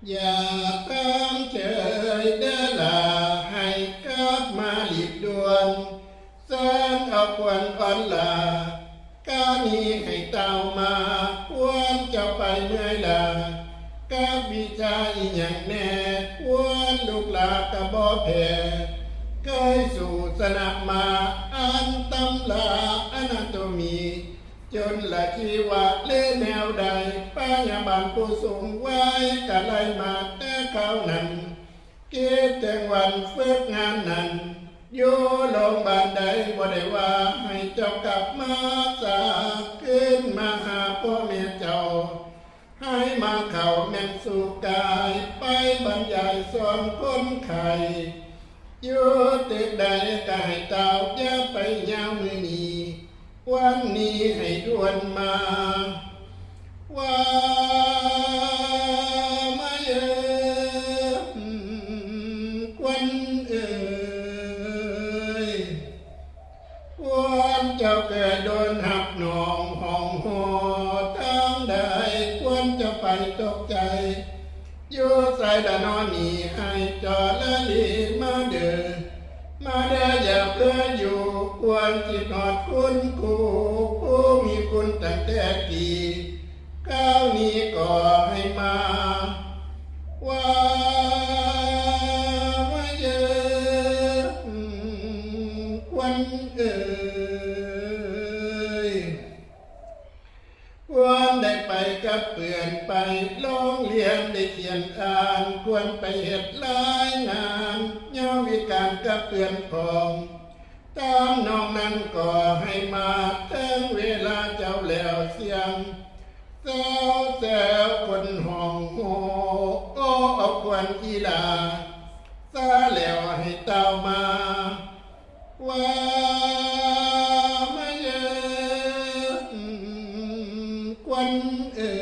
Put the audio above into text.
ຢ່າຖາມເຈີຍເດີຫຼ້າ ໃຫ້ກັບມາລີບດ່ວນ ເຊີນເອົາຄວັນອ່ອນຫຼ້າ ການີ້ໃຫ້ຕ່າວມາ ຄວັນເຈົ້າໄປເມື່ອຍຫຼ້າ ກັບວິຊາອີ່ຫຍັງແດ່ ຄວັນລູກຫຼ້າກະບໍ່ແພ້ ເຄີຍສູ້ຊະນະມາ ອ່ານຕຳລາອານາໂຕມີ ຈຸນລະຊີວະ ຫຼືແນວໃດ ພະຍາບານຜູ້ສູງໄວກະໄລ່ມາແຕ່ຄາວນັ້ນ ຄິດເຖິງວັນຝຶກງານນັ້ນ ຢູ່ໂລງບານໃດບໍ່ໄດ້ວ່າ ໃຫ້ເຈົ້າກັບມາສາ ຄືນມາຫາພໍ່ແມ່ເຈົ້າ ໃຫ້ມາເຂົ້າແມ່ນສູ່ກາຍ ໄປບັນຍາຍສອນຄົນໄຂ້ ຢູ່ຕຶກໃດກະໃຫ້ຕ່າວຢ່າໄປຍາວມື້ນີ້ ວັນນີ້ໃຫ້ດ່ວນມາ ວ່າມາເອີ ຄວັນເອີຍ ຄວັນເຈົ້າເກີດດົນຮັກນ້ອງຮ້ອງຫໍ່ທາງໃດ ຄວັນເຈົ້າໄປຕົກໃຈ ຢູ່ໃສລະນໍນີ້ ໃຫ້ຈໍລະລີມາເດີ ມາເດີຢ່າເພີຢູ່ ຄວັນຄິດຮອດຄຸນຄູ ຜູ້ມີຄຸນຕັ້ງແຕ່ກີ້ ຄາວນີ້ກໍໃຫ້ມາ ວ່າມາເອີ ຄວັນເອີຍ ຄວັນໄດ້ໄປກັບເພື່ອນ ໄປໂຮງຮຽນໄດ້ຂຽນອ່ານ ຄວັນໄປເຮັດລາຍງານ ຍາມວິການກັບເພື່ອນພ້ອມ ຕາມນ້ອງນັ້ນກໍໃຫ້ມາ ເຖິງເວລາເຈົ້າແລ້ວສຽງ ແຊວໆ ຄົນຮ້ອງໂຮ ໂອ ເອົາຄວັນອີ່ຫຼ້າ ສາແລ້ວໃຫ້ຕ່າວມາ ວ່າມາເອີ ຄວັນເອີ